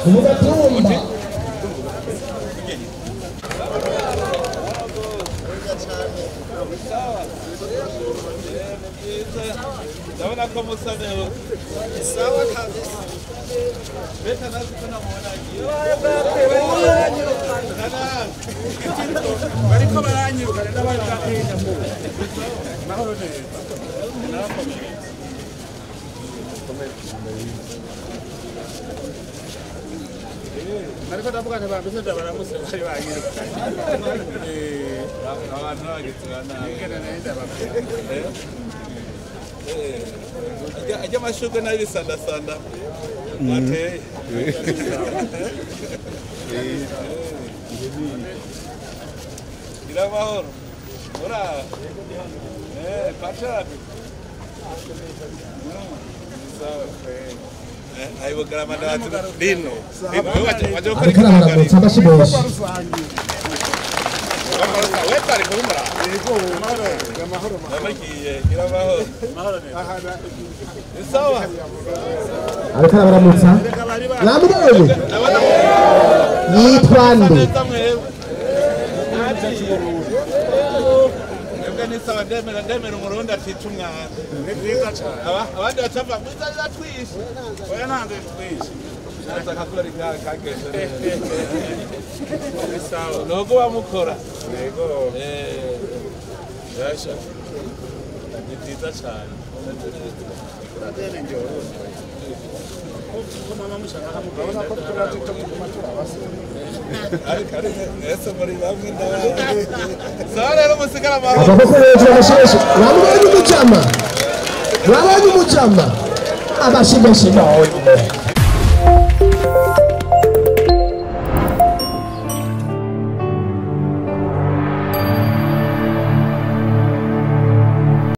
Mu Gatumba. Ndabona ko musa neza. Sawa kabisa. Beta nazi ko namubona agiye. Bariko baranyirukana n'abari bakenya mu. Mahoro neza. Nariko ndavuga nti bambise ndabaramutse bari banyirukanye. Abantu bagize nabi. Ajya amashurwe nayo ibisandasanda bateye. Gira amahoro. Ura. Pachani. Ayo bugarama ndabati lino. Waje gukora Ariko arabaramutsa amashyi menshi. Wetari kurumura. Yego, amahoro. Namagiye, gira amahoro. Ni sawa. Ariko arabaramutsa. Namubonye. Yitwa nde? Mwebwe ni sawa, ndemera umurundi atica umwanda. Ni vyiza cane. Abandi bacava mwiza biratwishe. Oya nanze twishe. Naza kakora kageshe. Ni sawa. Nuko bamukora. Yego. Yasha. Ni vyiza cane. Ariko muri bamwe ndabazi. Sawa rero musigara amahoro. Amaboko hejuru amashyi menshi. Mwamubonye umujama. Mwabonye umujama. Amashyi menshi none.